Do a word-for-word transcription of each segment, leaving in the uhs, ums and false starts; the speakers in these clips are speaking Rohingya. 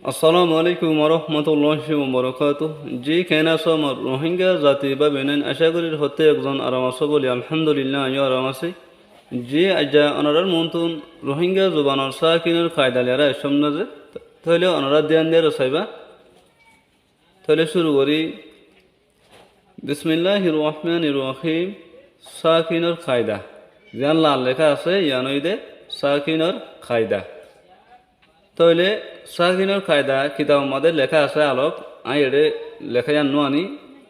Assalamu alaikum warahmatulláhi wabarakátuhu. Ji, keén asó añár Rohingya zati bái boináin? Acá gorí hottí ekzon aram asó bóli, alhamdulillah, aññí yó aram así. Ji, aijja onorár muúntu Rohingya zubanor sákinor kaida loiyaré aiccóm né ze, tóile onorá dián diyaré saibá. Tóile cúru gorí. Bismilláhir rohmánir rohím. Sákinor kaida. Ziyán laal leká asé, yián óilde sákinor kaida. Tóile sákinor kaida kitabor mazé leká asé alok, aññí eçé leká yián no aní,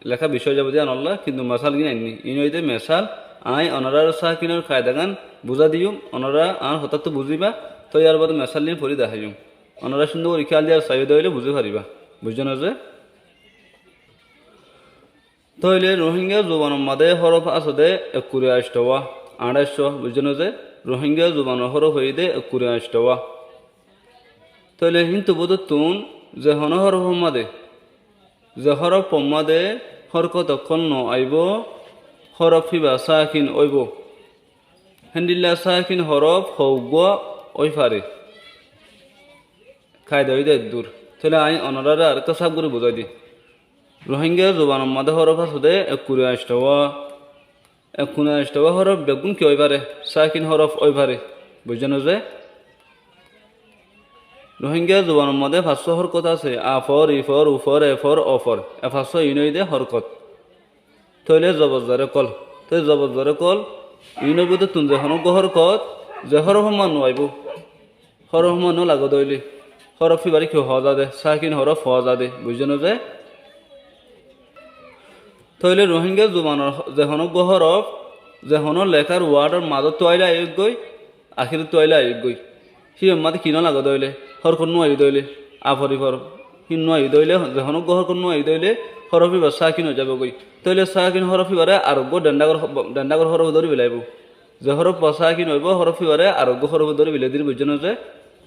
leká beci ói zaibou de yiánolla, kintu mesal gín ainní. Iín óilde mesal, aññí onoráre sákinor kaidagán buzái diyum, onorá añár hotáttu buzíba, tói yárbade mesal gín fori deháiyum. Onorá cúndor gorí kéyal diyaré saiyó de óile buzí faribá. Buijjó né ze? Tóile Rohingya zubanor mazé hórof asé de ekkuri añctowá, añçáiccó, buijjó né ze? Rohingya zubanor hórof óiye de ekkuri añctowá. Tóile híntu bútottun ze honó hórofor mazé, ze hórofor mazé hórkot ókkol no aibó, hórof híba sákin óibou. Héndilla sákin hórof hoggúa ói fare. Kaida óilde eddúr. Tóile aññí onoráre arekka sáf gorí buzái di. Rohingya zubanor mazé hórof asé de ekkuri añctowá. Ekkuri añctowá hórof beggún ki ói fare? Sákin hórof ói fare. Buijjó né ze? Rohingya zubanor mazé fañssúa hórkot asé, a for, i for, u for, e for, o for. E fañssúa iín óilde hórkot. Tóile zobor zere kol. Tóile zobor zere kol, iínor bútottun ze honó uggúa hórkot, ze hórofor mazé no aibó, hórofor mazé no lagé de óile, hórof híbaré ki hoó za de? Sákin hórof hoó za de, buijjó né ze? Tóile Rohingya zubanor ze honó uggúa hórof, ze honó lekár wardor mazóttu aile aiyók goi, akérottú aile aiyók goi. Híbar mazé ki no lagé de óile, hórkot no aiyé de óile, a for i for, hín no aiyé de óile, ze honó uggúa hórkot no aiyé de óile, hórof híba sákin ói zaibou goi. Tóile sákin hórof híbaré areggúa dhendhagor, dhendhagor hórofe dóri felaibóu. Ze hórof sákin óibou, hórof híbaré areggúa hórofe dóri felai dir, buijjó né ze?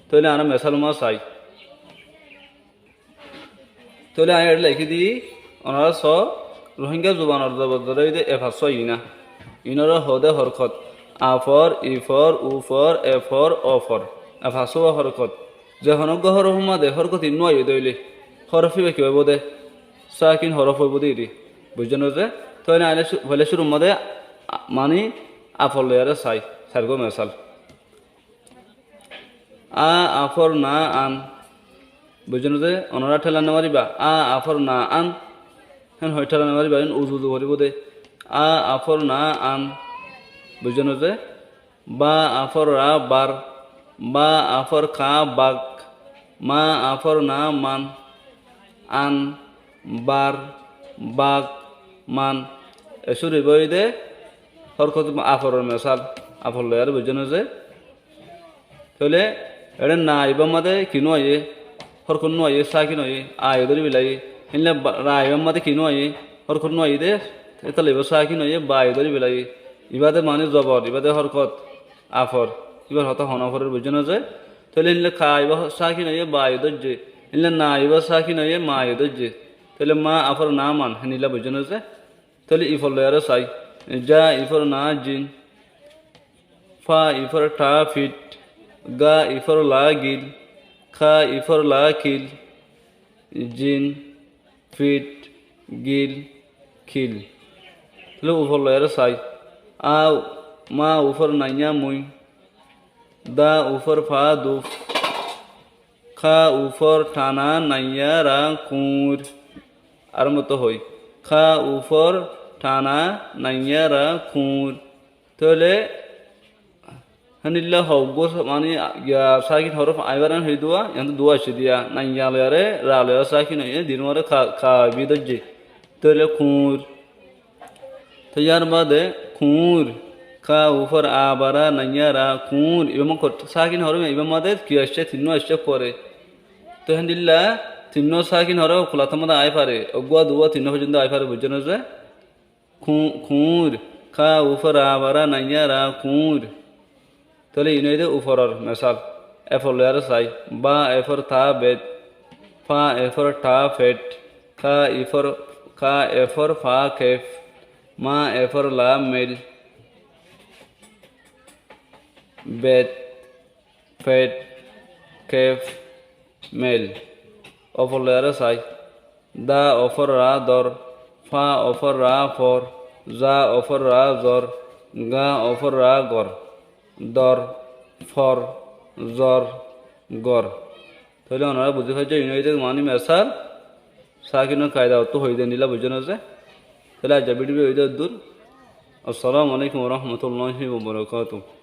Tóile añára mesal mazé sai. Tóile aññí eçé lekí di, onorá só, Rohingya zubanor zobor zere óilde e fañssúa iín. Iínoré hoó de hórkot. A for, i for, u for, e for, o for. E fañssúa hórkot. Ze honó uggúa hórofor mazé hórkot iín no aiyé de óile, hórof híba ki óibou de? Sákin hórof óibou de iri. Buijjó né ze? Tóile aññí cú-, foila cúrur mazé, a, mani, a for loiyaré sai, sairgúa mesal. A, a for na, an. Buijjó né ze? Onorá théla no faribá. A, a for na, an. Hén hoi théla no faribá, hén uzu uzu foribóu de. A, a for na, an. Buijjó né ze? Ba, a for ra, bar. Ba, a for ka, bak. Ma, a for na, man. An, bar, bak, man. E cúru óibo de hórkot a foror mesal, a for loiyaré, buijjó né ze? Tóile eçé na ibár mazé ki no aiyé, hórkot no aiyé, sákin óiye, a ye dóri felaiyé. Héndilla ba, ra ibár mazé ki no aiyé, hórkot no aiyé de, hétolla ibá sákin óiye, ba ye dóri felaiyé. Ibá de mani zobor, ibá de hórkot, a for, ibár hotá hon a forer, buijjó né ze? Tóile héndilla ka ibá sákin óiye, ba ye dóijje. Héndilla na ibá sákin óiye, ma ye dóijje. Tóile ma, a for na, man, héndilla, buijjó né ze? Tóile i for loiyaré sai. Ja i for na, jin. Fa i for ta, fit. Ga i for la, gil. Ka i for la, kil. Jin, fit, gil, kil. Tóile u for loiyaré sai. A, ma u for naiya, muiñ. Da u for fa, duf. Ka u for tana, naiya, ra, kuñir. Arómbottú hoi. Ka u for tana, naiya, ra, kuñir. Tóile héndilla hoggúa mani, ya, sákin hórof aibár hoi dua, yián dua aiccé diya, naiya loiyaré, ra loiyaré sákin óiye, diín uore ka, ka ibá dóijje. Tóile kuñir. Tói yárbade kuñir, ka u for a ba ra, naiya ra, kuñir. Ibár mazé sákin hórof, ibár mazé ki aiccé, tinnúa aiccé fore. Tói héndilla tinnúa sákin hórof kulatar mazé ai fare, uggúa, duwá, tinnúa foijjonto ai fare, buijjó né ze? Ku-, kuñir, ka u for a ba ra, naiya ra, kuñir. Tóile iín óilde u foror mesal. E for loiyaré sai. Ba e for ta, bet. Fa e for ta, fet. Ka i for, ka e for fa, kef. Ma e for la, mel. Bet, fet, kef, mel. Ófor loi aró sai. Dá ófor ra dor, fá ófor ra for, zá ófor ra zor, gá ófor ra gor, dor, for, zor, gor. Tóile onora buzí faijjó, iín óilde mani mesal, sakinor kaida ottu hoiyé de endilla buijjó né ze. Tóile aijja bidiyó óilde eddur. Assalamu alaikum wa rahmatullahi wa barakatuhu.